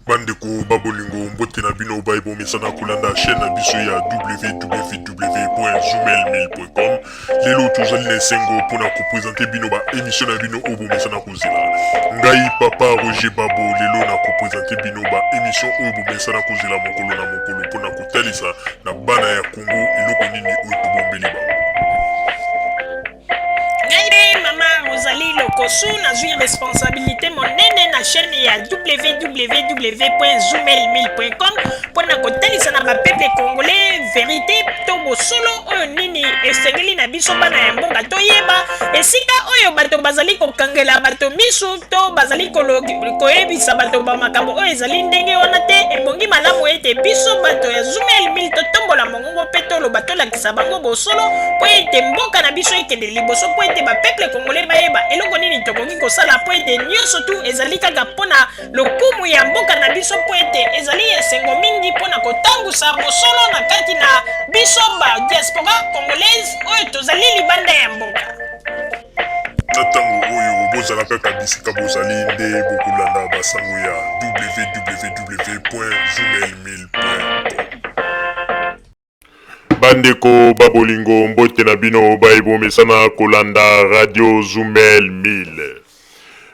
Bandeko ba bolingo mbote na bino baye bomesana kolanda chaîne na biso ya www.zoomail1000.com. Lelo tozali na esengo mpona kopresente bino ba émission na bino oyo bomesana kozela. Ngai papa Roger Babo lelo na kopresente bino ba émission oyo bomesana kozela mokolo na mokolo mpona kotalisa na bana ya Congo eloko nini oyo tobombeli bango. Ngai nde mama Rosalie Lokosu, nazwi responsabilité monene na chaîne ya www.zoomail1000.com mpo na kotalisa na bapeuple congolais verité to bosolo oyo nini esengeli na biso bana ya mboka toyeba esika oyo bato bazali kokangela bato misu to bazali koyebisa bato bamakambo oyo ezali ndenge wana te. Ebongi malamu ete biso bato ya Zoomail 1000 totombola mongongo mpe toloba, tolakisa bango bosolo mpo ete mboka na biso ekende liboso, mpo ete bapeuple congolais bayeba eloko nini tokoki kosala, mpo ete nyonso tu ezali kaka mpo na lokumu ya mboka na biso, mpo ete ezali esengo mingi mpo na kotambusa bosolo na kati na biso ba diaspora congolaise oyo tozali libanda ya mboka. Na ntango oyo bozala kaka bisika bozali nde bokolanda basango ya www.zoomail1000.com. Bandeko ba bolingo mbote na bino baye bomesana kolanda radio Zumel 1000.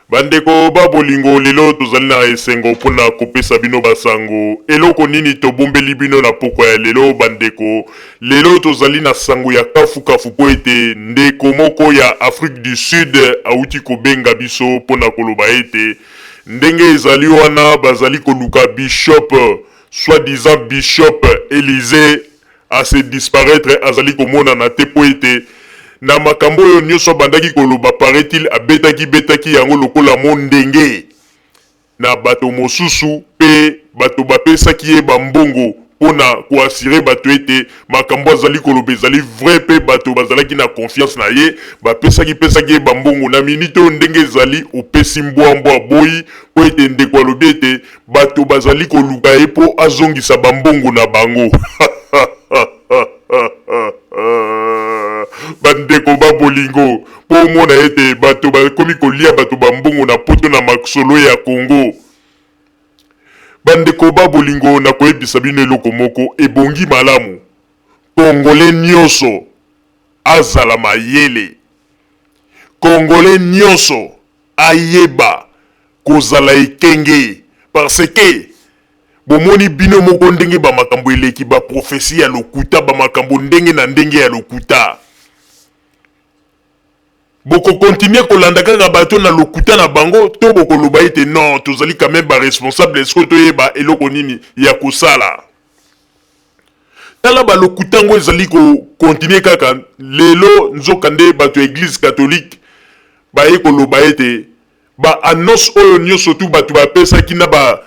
Bandeko ba bolingo lelo tozali na esengo mpona kopesa bino basango. Eloko nini tobombeli bino na pokwa ya lelo bandeko? Lelo tozali na sango ya kafukafu mpo ete ndeko moko ya Afrique du Sud awuti kobenga biso mpona koloba ete ndenge ezali wana bazali koluka bishop soit disant bishop Elysee a se disparaitre azali komonana te mpo ete na makambo oyo nioso abandaki koloba parait-il abetaki betaki yango lokola mondenge na bato mosusu mpe bato bapesaki ye ba mbongo mpo na ko assurer bato ete makambo azali koloba ezali vrai mpe bato bazalaki na confiance na ye bapesaki pesaki ye ba mbongo na minute oyo ndenge ezali opesi mbwa mbwa aboyi mpo ete ndeko alobi ete Bato bazali koluka ye mpo azongisa ba mbongo na bango. Ba ndeko ba bolingo, mpo omona ete bato bakomi kolia bato ba mbongo na poto na masolo ya Congo. Ba ndeko ba bolingo, nakoyebisa bino eloko moko, ebongi malamu Congolais nioso azala mayele. Congolais nioso ayeba kozala ekenge parce que bomoni bino moko ndenge ba makambo eleki ba prophetie ya lokuta ba makambo ndenge na ndenge ya lokuta boko continuer kolanda kaka bato na lokuta na bango to bokoloba ete non tozali quand même ba responsable sikoyo toyeba eloko nini ya kosala tala ba lokuta yango ezali ko continuer kaka lelo nzoka nde bato ya eglise catholique baye koloba ete Ba annonce oyo nioso tout batu ba pesaki na ba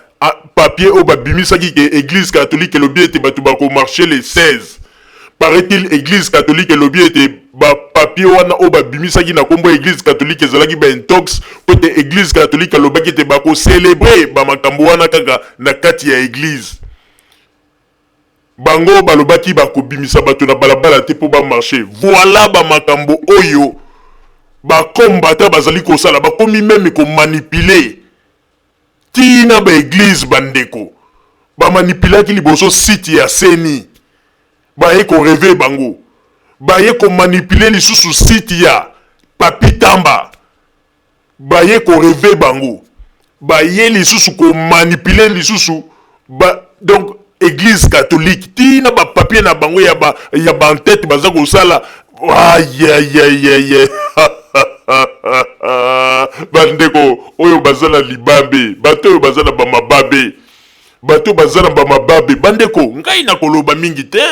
papier oyo ba bimisaki ke eglise catholique elobi ete batu bako marcher le 16 parait il eglise catholique elobi ete ba papier wana oyo ba bimisaki na kombo ya eglise catholique ezalaki ba intox po ete eglise catholique alobaki ete bako celebrer ba makambo wana kaka na kati ya eglise. Bango balobaki bakobimisa bato na balabala te mpo ba marcher. Voilà ba makambo oyo ba combattants bazali kosala. Bakomi meme ko manipuler ti na ba eglises ba ndeko. Ba manipulaki liboso site ya CENI. Baye ko rever bango. Baye ko manipuler lisusu site ya Papy Tamba. Baye ko rever bango. Baye lisusu ko manipuler lisusu ba donc eglise catholique ti na ba papier na bango ya ba ya ba entete baza kosala ayayayaya bandeko oyo baza na libabe bato oyo baza na ba mababe bato baza na ba mababe bandeko ngai nakoloba mingi te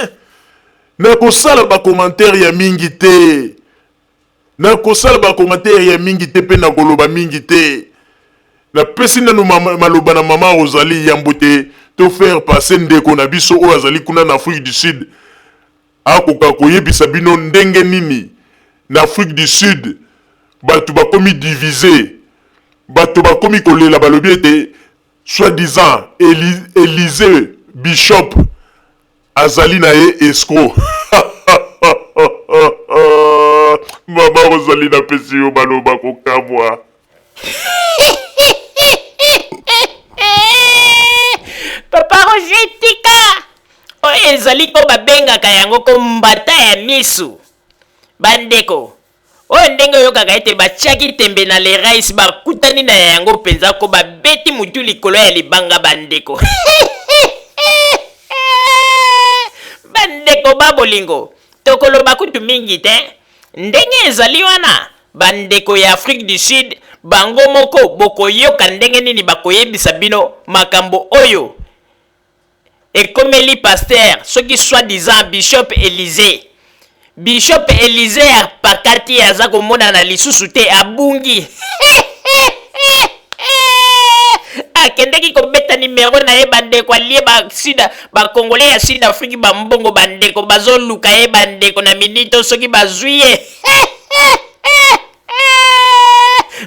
nakosala ba commentaire ya mingi te Nakosala ba commentaires ya mingi te pe nakoloba mingi te. Napesi nanu maloba na mama Rosalie yambo te to faire passer ndeko na biso oyo azali kuna na Afrique du Sud akoka koyebisa bino ndenge nini na Afrique du Sud batu bakomi diviser, bato bakomi kolela balobi ete soit disant Elysee Bishop Azali na ye escroc. Maman Rosalie napesi yo maloba kokamwa. Roger tika! Oyo ezali ko babengaka yango ko mbata ya misu. Bandeko, oyo ndenge oyokaka ete batiaki tembe na le rais bakutani na yango mpenza ko babeti mutu likolo ya libanga bandeko. Bandeko ba bolingo, tokoloba kutu mingi te. Ndenge ezali wana, ba ndeko ya Afrique du Sud bango moko bokoyoka ndenge nini bakoyebisa bino makambo oyo ekomeli pasteur soki soit disant Bishop Elysee. Bishop Elysee apakati aza komonana lisusu te, abungi. Akendeki kobeta numero na ye bandeko, alie ba sud ba congolais ya sud Afrique ba mbongo bandeko, bazoluka ye bandeko na minute soki bazwi ye.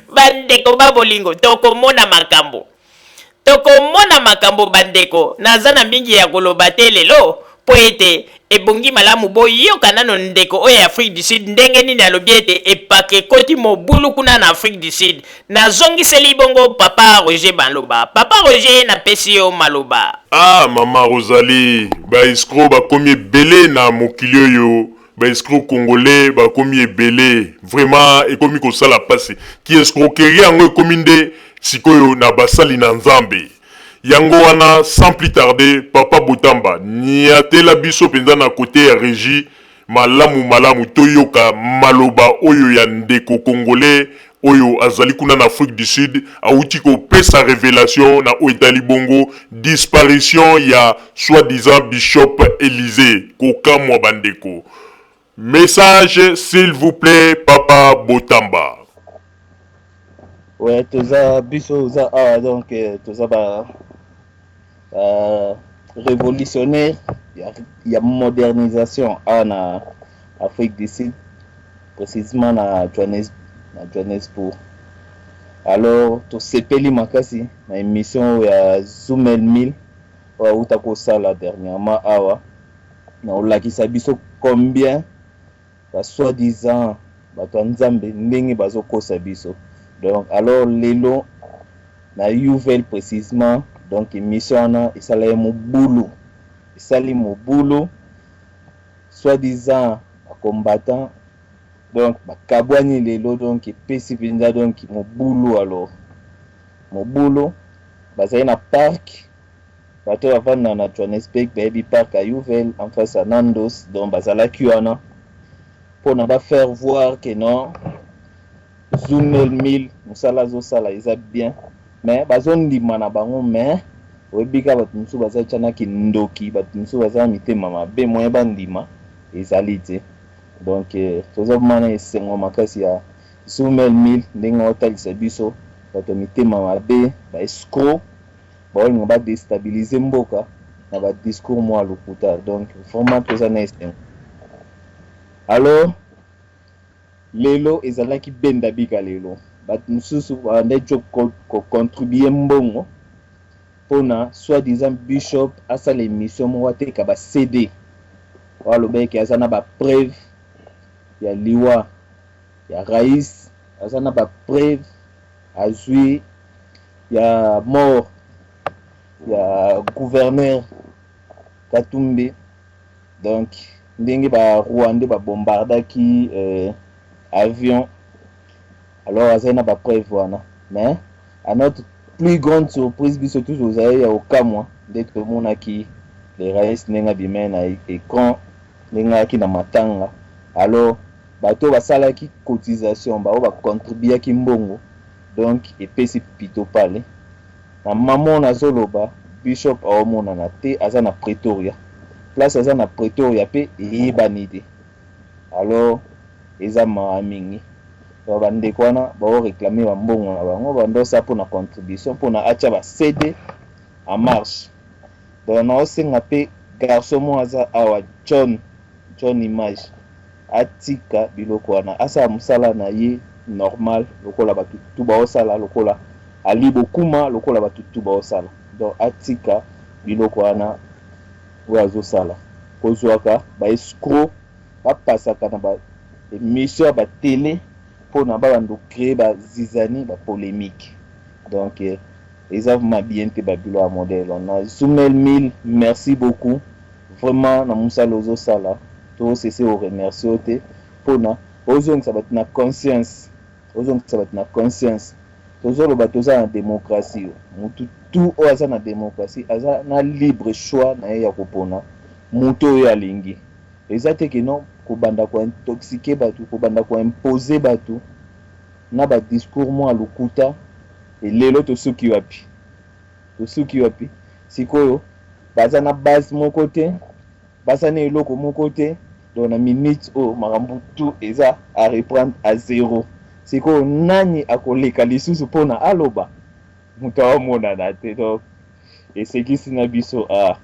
Bandeko ba bolingo, tokomona makambo. Tokomona makambo bandeko, naza na mingi ya koloba te lelo mpo ete ebongi malamu boyoka nano ndeko oyo ya Afrique du Sud ndenge nini alobi ete epaka ekoti mobulu kuna na Afrique du Sud. Nazongiseli bongo papa Roger maloba. Papa Roger, napesi yo maloba. Ah mama Rosalie, ba escrocs bakomi ebele na mokili oyo, ba escrocs congolais bakomi ebele vraiment, ekomi kosala pasi. Ki escroquerie yango ekomi nde sikoyo na basali na Nzambe. Yango wana sans plus tarder, papa Botamba niatela biso penza na cote ya regie malamu malamu toyoka maloba oyo ya ndeko congolais oyo azali kuna na Afrique du Sud awuti kopesa revelation na oyo etali bongo disparition ya soit disant Bishop Elysee. Kokamwa bandeko. Message s'il vous plait papa Botamba. Ouais, toza biso oza awa donc toza ba révolutionnaire ya modernisation awa na Afrique du Sud, précisément na Johannesburg. Alors tosepeli makasi na émission oyo ya Zumel 1000 oyo auta kosala dernièrement awa na kolakisa biso combien ba soi-disant bato ya Nzambe ndenge bazokosa biso. Donc alors lelo na Yuvel précisément, donc émission wana esala ye mobulu, esali mobulu, soi-disant ba combattant donc bakabwani lelo, donc epesi mpenza donc mobulu. Alors mobulu bazali na parc, bato bavanda na Johannesburg bayebi parc ya Yuvel en face ya Nandos, donc bazalaki wana mpona ba faire voir que non, Zumel 1000 mosala azosala eza bien, mais bazondima na bango. Mais oyebi kaka bato mosusu baza tia na kindoki, bato mosusu baza na mitema mabe, moyen bandima ezali te. Donc toza mana esengo makasi ya Zumel 1000 ndenge aotalisa biso bato ya mitema mabe, ba escroc baolinga badestabilize mboka na badiscours mwa lokuta. Donc vraiment toza na esengo. Alors lelo ezalaki benda bika, lelo bato mosusu babandaki kocontribue mbongo mpona soi-disant bishop asala émission moko, ateka ba CD oyo alobaki aza na bapreuve ya liwa ya rais, aza na bapreuve azwi ya mort ya gouverneur Katumbi, donc ndenge barwandais babombardaki avion. Alors azali na bapreuve wana, mais à notre plus grande surprise, biso tous ozali ya kokamwa nde tomonaki le rais ndenge abimai na écran, ndenge ayaki na matanga. Alors bato basalaki cotisation, bao bacontribuaki mbongo, donc epesi pito pale na mama nazoloba, bishop aomonana te, aza na Pretoria, place aza na Pretoria mpe eyebani te. Alors eza mawa mingi. Bandeko wana baoréclame bambongo na bango, bandosala mpona contribution mpona atia ba CD en marche. Donc naosenga mpe garçon moko aza awa, John, John Image, atika biloko wana, asala mosala na ye normal lokola bato tu baosala, lokola Ali Bokuma, lokola bato tu baosala. Donc atika biloko wana oyo azosala, kozwaka baescroc bapasaka na baémission ya batele mpona babanda créer bazizani, bapolémique. Donc Eza vraiment bien te ba bilo ya modèle wana. Zumel 1000 merci beaucoup vraiment na musala ozo sala to cesser ko remercier yo te pona ozongisa batu na conscience ozongisa batu na conscience. Tozo loba toza na democratie mutu tout oyo aza na democratie aza na libre choix naye ya kopona mutu oyo alingi. Eza te que non kobanda ko intoxiquer batu kobanda ko imposer batu na ba discours mua lokuta et lelo tosuki wapi? Tosuki wapi? Sikoyo baza na base moko te, baza na eloko moko te, donc na minute oyo makambo tout eza à reprendre à zero. Sikoyo nani akoleka lisusu pona aloba? Moto aomonana te donc esekisi na biso ah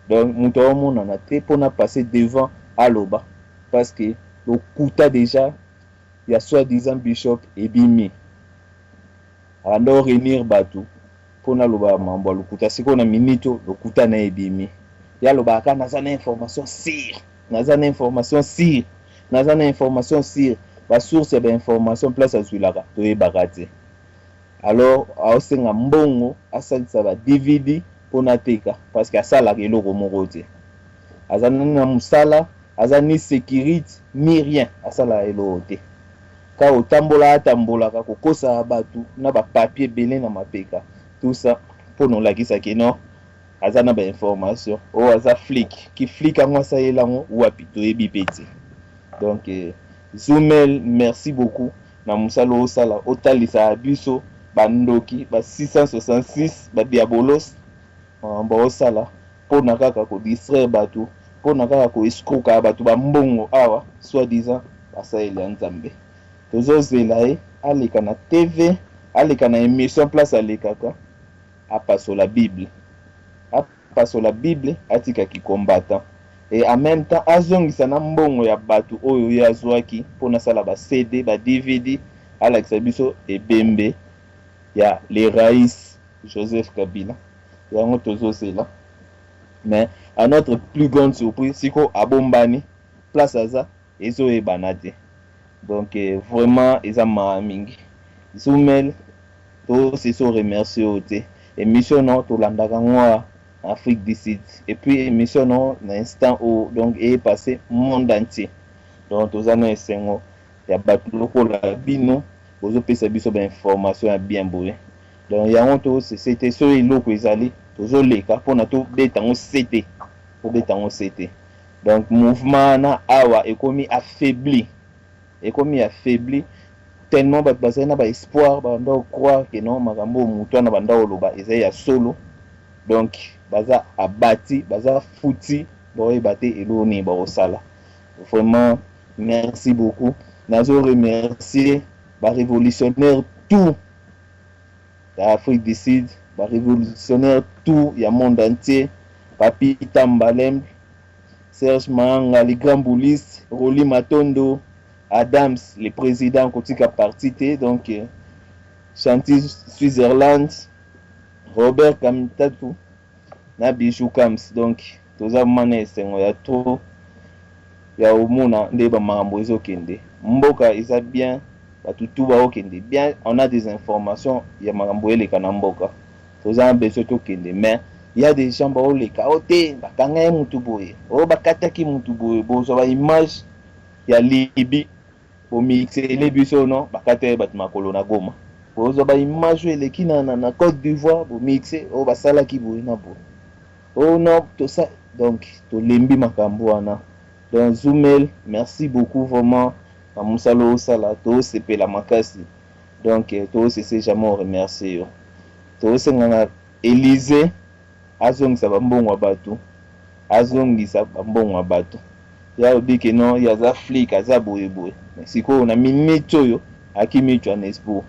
donc moto aomonana te pona passer devant aloba parce que lokuta dejà ya soit disant bishop ebimi abanda o reunir batu pona aloba mambo ya lokuta sikoyo na minute oyo lokuta naye ebimi ye alobaka kaka naza na information sur naza na information sur naza na information sur ba source ya ba information place azuilaka toyebaka te alors aosenga mbongo asalisa ba DVD pona ateka parce que asalaka eloko moko te aza na musala aza ni securite ni rien asalaka eloko te kaka kotambola atambolaka kokosaka batu na ba papier ebele na mapeka tout ça pona olakisa ke non aza na ba information oyo aza flic ki flic yango asalela yango wapi toyebi pe te donc Zumel merci beaucoup na musala osala otalisaka biso ba ndoki ba 666 ba diabolos makambo osala pona kaka ko distraire batu pona kaka ko escroka batu ba mbongo awa soit disant basaleli ya nzambe tozo zela ye aleka na TV aleka na emission place alekaka apasola bible apasola bible atika ki combattant et en meme temps azongisa na mbongo ya batu oyo ye azuaki pona asala ba CD ba DVD alakisa biso ebembe ya le rais Joseph Kabila yango tozo zela mais à notre plus grande surprise siko abombani place aza ezo yebana te donc vraiment eza mawa mingi Zumel to se so remercier yo te emission no tolandaka ngo na Afrique du Sud et puis emission no na instant oyo donc eye passe monde entier donc toza na esengo ya batu lokola bino bozo pesa biso ba information ya bien boye donc yango to cesse te soki eloko ezali tozo leka pona to beta ngo sete to beta ngo sete donc mouvement wana awa ekomi affaibli ekomi affaibli tellement bato bazali na ba espoir babanda ko croire que non makambo oyo moto wana banda koloba ezali ya solo donc baza abati baza futi baoyeba te eloko nini bakosala vraiment merci beaucoup nazo remercier ba révolutionnaire tout ya Afrique du Sud ba révolutionnaire tout ya monde entier Papi Tamba Lembe Serge Mahanga le grand bouliste Rolly Matondo Adams le président kotika parti te donc Chanty Switzerland Robert Kamitatu na Bijou Kams donc toza vraiment na esengo ya trop ya omona nde ba makambo ezokende mboka eza bien batu tout baokende bien on a des informations ya makambo eleka na mboka toza na besoin tokende mais il y a des gens baoleka o te bakanga ye mutu boye o bakataki mutu boye bozwa ba image ya Libye bomixele biso no bakata ye bato makolo na Goma bozwa ba image oyo eleki na, na, na Cote d'Ivoire bomixe oyo basalaki boye na boye oh non tosa donc tolembi makambo wana donc Zumel merci beaucoup vraiment na mosala osala tosepela makasi donc tosese jamais remercier yo tosenga na Elysee azongisa ba mbongo ya batu azongisa ba mbongo ya batu ye alobi ke non ye aza flic aza boye boye mais sikoyo na minute oyo akimi Johannesburg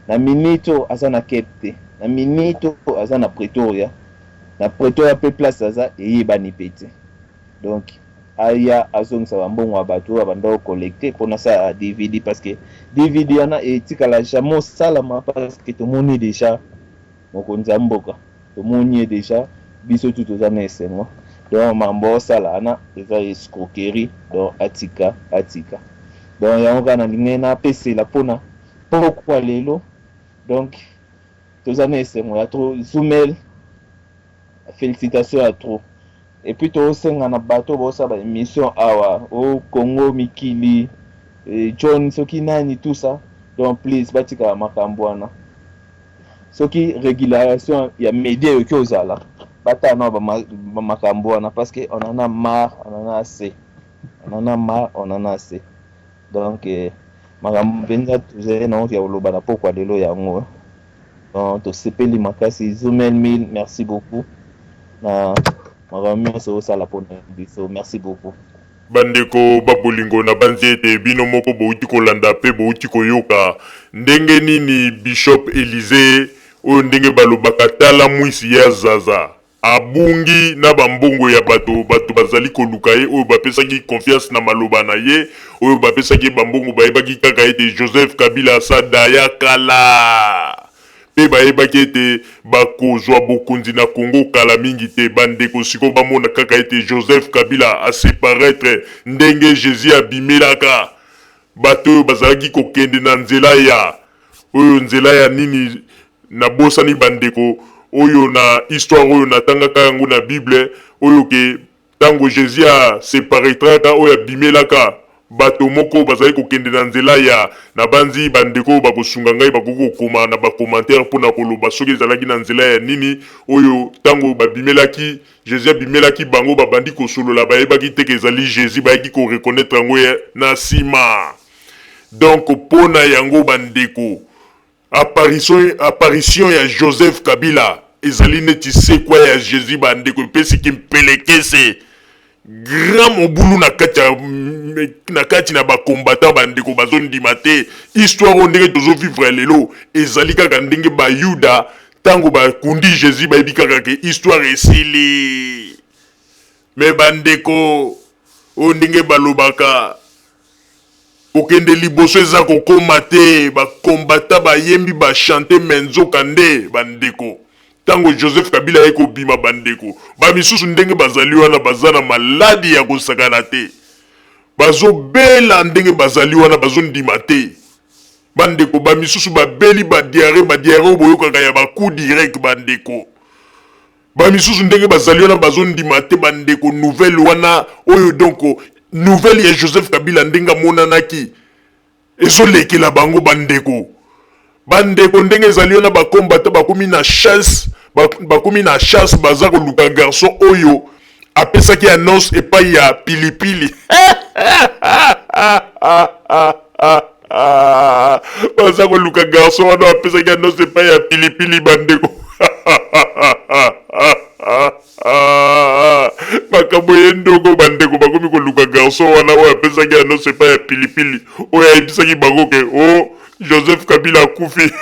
na minute oyo aza na Cape te na minute oyo aza na Pretoria na Pretoria pe place aza eyebani pe te donc aya azongisa ba mbongo ya batu oyo abanda ko collecter pona asala DVD parce que DVD wana etikala jamais osalama parce que tomoni dejà Mokonzi ya mboka tomoni ye dejà biso tout toza na esengo donc mambo osala wana eza escroquerie donc atika atika donc yango kaka nalingaki napesela mpona pokwa lelo donc. Toza na esengo ya trop Zumel felicitation ya trop et puis tosenga na bato bosala ba emission awa o Congo mikili John soki nani tout ça donc please batika makambo wana soki régulation ya media ekoki ozala batala na ba makambo wana parce que on en a marre, on en a assez, on en a marre, on en a assez. Donc makambo mpenza tozali nango ya koloba na pokwa lelo yango. Donc tosepeli makasi. Zumel 1000, merci beaucoup na makambo nyonso osala mpona biso, merci beaucoup. Bandeko babolingo, na banzi ete bino moko bouti kolanda mpe bouti koyoka ndenge nini Bishop Elysée oyo, ndenge balobaka, tala mwisi ya zaza, abungi na bambongo ya bato. Bato bazali koluka ye, oyo bapesaki confiance na maloba na ye, oyo bapesaki ye bambongo, bayebaki kaka ete Joseph Kabila asada kala mpe bayebaki ete bakozwa bokonzi na Kongo kala mingi te. Bandeko, sikoyo bamona kaka ete Joseph Kabila aseparaître ndenge Jésus abimelaka bato oyo bazalaki kokende na nzela ya oyo, nzela ya nini, nabosani. Bandeko, oyo na histoire oyo natangaka yango na Bible, oyo ke ntango Jésus aseparaîtraka, oyo abimelaka bato moko bazali kokende na nzela ya nabanzi. Bandeko oyo bakosunga ngai bakoki kokoma na bacommentaire mpona koloba soki ezalaki na nzela ya nini oyo ntango babimelaki, Jésus abimelaki bango, babandi kosolola, bayebaki te ke ezali Jésus, bayaki koreconnaître yango na nsima. Donc mpo na yango, bandeko, apparition ya Joseph Kabila ezali neti sekwa ya Jésus. Bandeko, epesiki mpelekese, grand mobulu na kati na bacombattant. Bandeko, bazondima te. Histoire oyo ndenge tozovivre lelo ezali kaka ndenge Bayuda, ntango bakundi Jésus, bayebi kaka ke histoire esili. Me bandeko, oyo ndenge balobaka, kokende liboso eza kokóma te. Bacombattants bayembi, bachante, me nzoka nde, bandeko, ntango Joseph Kabila aye kobima, bandeko, bamisusu ndenge bazali wana baza na maladi ya kosakana te, bazobela ndenge bazali wana, bazondima te. Bandeko, bamisusu babeli badiarrhée, badiarrhée oyo boyokaka ya bacoup direct. Bandeko, bamisusu ndenge bazali wana bazondima te. Bandeko, nouvelle wana oyo, donc nouvelle ya Joseph Kabila ndenge amonanaki, ezolekela bango. Bandeko, ndenge ezali wana, bacombattants bakomi na chasse, bakomi na chasse, baza koluka garçon oyo apesaki annonce epai ya Pilipili. Baza koluka garçon wana apesaki annonce epai ya Pilipili. Bandeko, makambo ye ndoko. Bandeko, bakomi koluka garçon wana oyo apesaki annonce epai ya Pilipili, oyo ayebisaki bango ke o oh, Joseph Kabila akufi.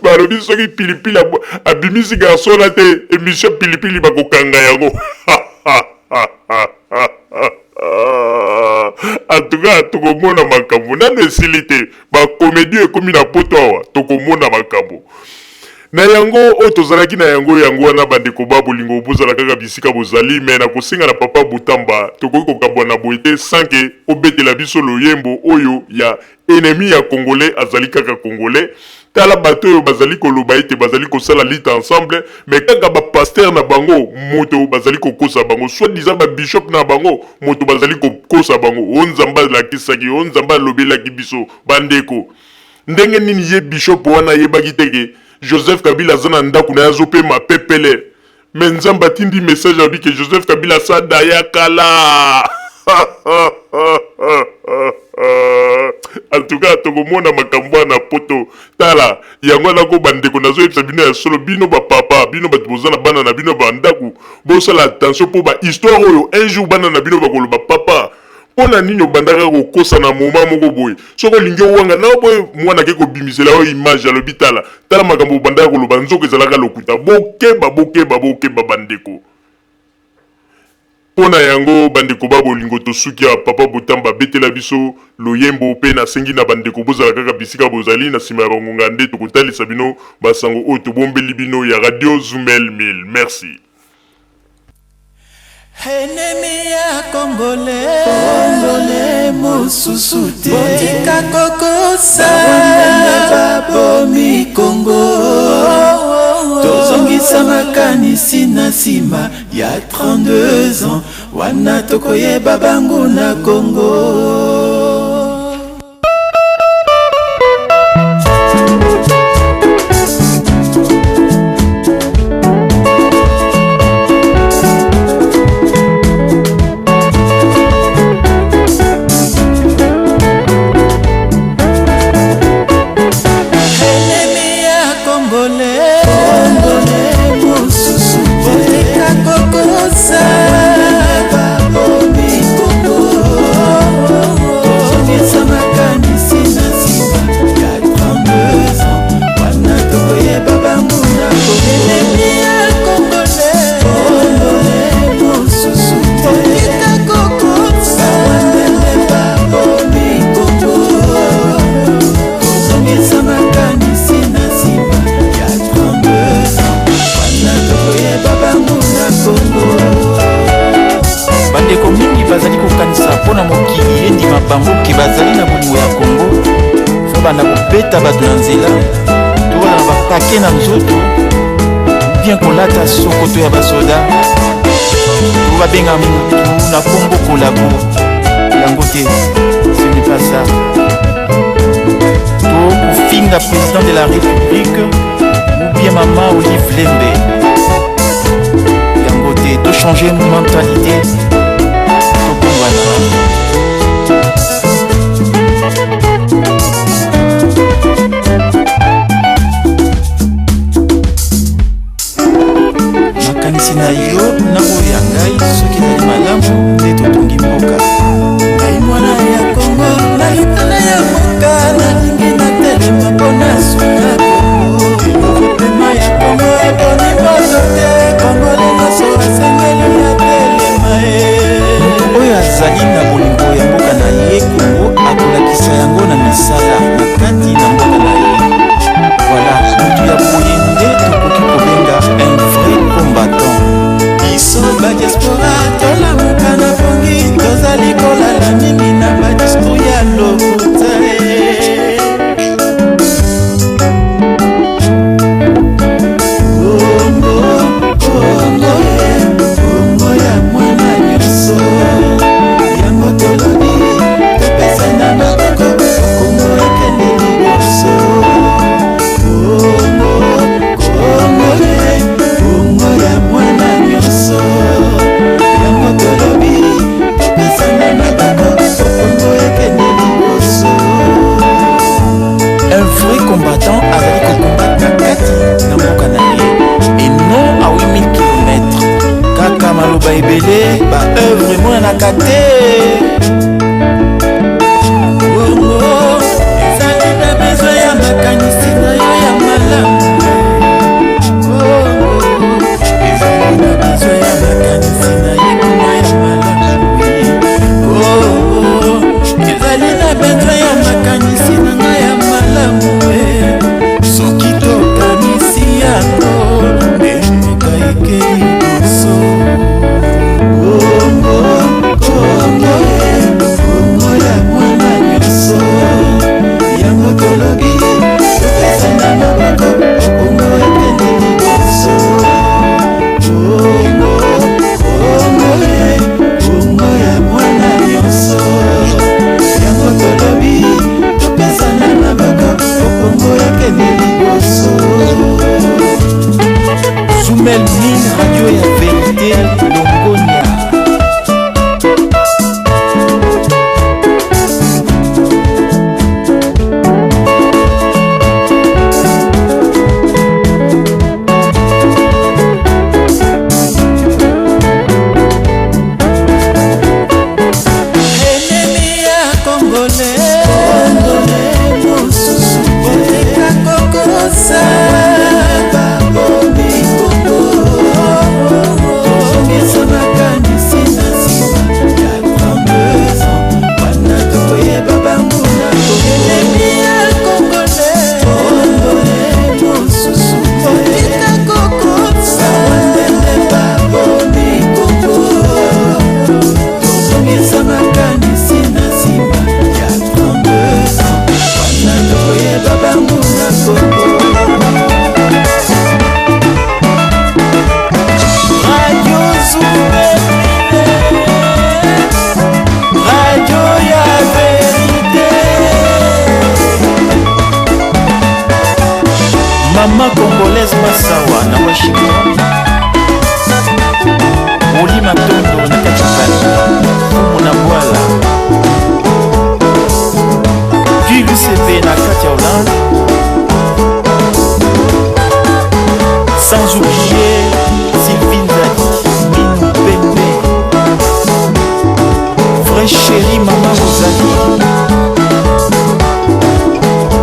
Balobi soki Pilipili abimisi garçon wana te, émission Pilipili bakokanga yango. En tout cas, tokomona makambo nano esili te. Bacomédie ekomi na Poto awa, tokomona makambo na yango oyo tozalaki na yango. Yango wana, bandeko ba bolingo, bozala kaka bisika bozali. Me na kosenga na papa Butamba, tokoki kokabwa na boye te sans ke obetela biso loyembo oyo ya ennemi ya Congolais azali kaka Congolais. Tala bato oyo bazali koloba ete bazali kosala lutte ensemble, mais kaka bapasteur na bango moto bazali kokosa bango, soit disant babishop na bango moto bazali kokosa bango. O Nzambe alakisaki, o Nzambe alobelaki biso. Bandeko, ndenge nini ye bishop wana ayebaki te ke Joseph Kabila aza na ndako na ye, azopema pepele, me Nzambe atindi message, alobi ke Joseph Kabila asada ya kala? En tout cas, tokomona makambo wana Poto. Tala yango wana ko, bandeko, nazoyebisa bino ya solo, bino bapapa, bino bato boza na bana na bino bandako, bosala attention mpo bahistoire oyo, un jour bana na bino bakoloba: "Papa, mpo na nini obandaka kokosa na moma moko boye?" Soki olingi owanga na boye, mwana ake kobimisela oyo image, alobi: "Tala, tala makambo obandaka koloba, nzoka ezalaka lokuta." Bokeba, bokeba, bokeba, bandeko. Mpo na yango, bandeko ba bolingo, tosuki ya papa Botamba abetela biso loyembo. Mpe nasengi na bandeko bozala kaka bisika bozali. Na nsima ya bangonga nde tokotalisa bino basango oyo tobombeli bino ya Radio Zumel 1000. Merci. Ennemi ya Congolais, Congolais mosusu te, botika kokosa babomi Congo, tozongisa makanisi na nsima ya 32 ans wana tokoyeba bango na Congo. Bandeko mingi bazali kokanisa mpo na mokili endima bango ke bazali na bolingo ya Congo, fo banda kobeta bato na nzela to bana na bapake na nzoto, bien kolata sokoto ya basoda to babenga motu na kombo kolabo yango te. Ce n'est pas ça. To kofinga président de la République ou bien mama Olive Lembe, yango te. Tochange mentalité, tobongwana. Makanisi na yo na oyo ya ngai soki ezali malamu nde totongi mboka. Ngai mwana ya Kongo, na libanda ya mboka, nalingi natelema mpo nasunga Kongo. Pema ya Kongo eponi moto te, Kongole nyonso asengeli ya telema e. Moto oyo azali na bolingo ya mboka na ye Kongo akolakisa yango na misala na kati na mboka na ye. Voilà, moto ya boye nde tokoki kobenga un vrai combattant. Biso badiaspora tolamuka na pongi, tozali kolala mingi na badiscours ya lokuta e. Kongo, Kongo e, Kongo ya mwana nyonso, yango tolobi topesana maboko, Kongo ekende liboso. Kongo, Kongo e, Kongo ya mwana nyonso, yango tolobi topesana maboko, Kongo ekende liboso. Un vrai combattant azali kocombattre na kati na mboka na ye et non à 8000 km. Kaka maloba ebele, baœuvre emonanaka te. Kongo ezali na besoin ya makanisi na yo ya malamu. Kongo ezali na besoin ya makanisi na ye kuna ya malamu. Kongo ezali na besoin ya makanisi na ngai ya malamu e. Soki tokanisi yango nde mboka eke liboso. Kongo, Kongo e, Kongo ya mwana nyonso, yango tolobi topesana maboko, Kongo ekende liboso. Kongo, Kongo e, Kongo ya mwana nyonso, yango tolobi topesana maboko, Kongo ekende liboso. Zumel 1000, radio ya vérité, longonia. Ennemi ya Congolais, Congolais mosusu, botika kokosa babomi Kongo. Mama congolaise Masawa na Washington, Oli Matondo na kati ya Paris, Fumu na Bwala, Guy Lusepe na kati ya Hollande, sans oublier Sylvie Nzadi, Minu Pembe, vrai chéri Mama Rosalie,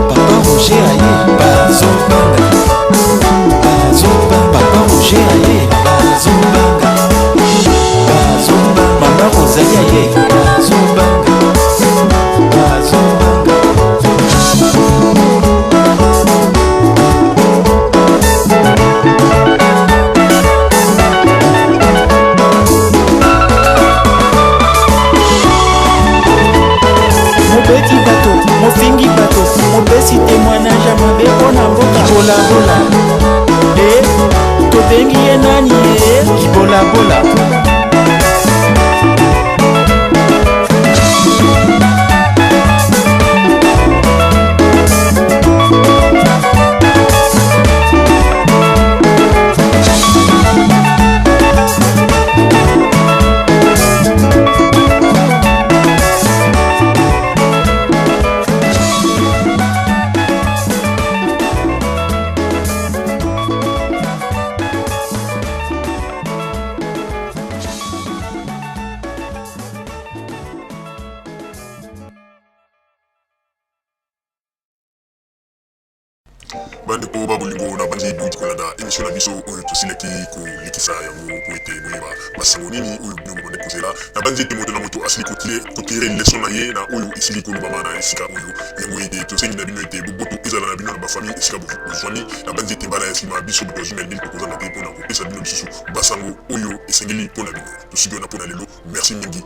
Papa Roger aye, bazobanga, bazobanga, Papa Roger aye, bazobanga, bazobanga, Mama Rosalie aye, bazobanga, bazobanga. Mobeti bato, mofingi bato, mopesi témoignage ya mabe mpo na mboka. Kibolabola e, tobengi ye nani ye? Kibolabola. Bandeko ba bolingo, na banzi bouti kolanda émission na biso oyo tosilaki kolekisa yango po ete boyeba basango nini oyo bino bobandaki kozela. Na banzi ete moto na moto asili kotirer leçon na ye na oyo esili kolobama na esika oyo. Yango ete tosengi na bino ete boboto ezala na bino na bafamille esika bozwami. Na banzi ete mbala ya nsima, biso bato ya Zumel 1000 tokozanga te mpona kopesa bino lisusu basango oyo esengeli mpo na bino. Tosuki wana mpo na lelo. Merci mingi.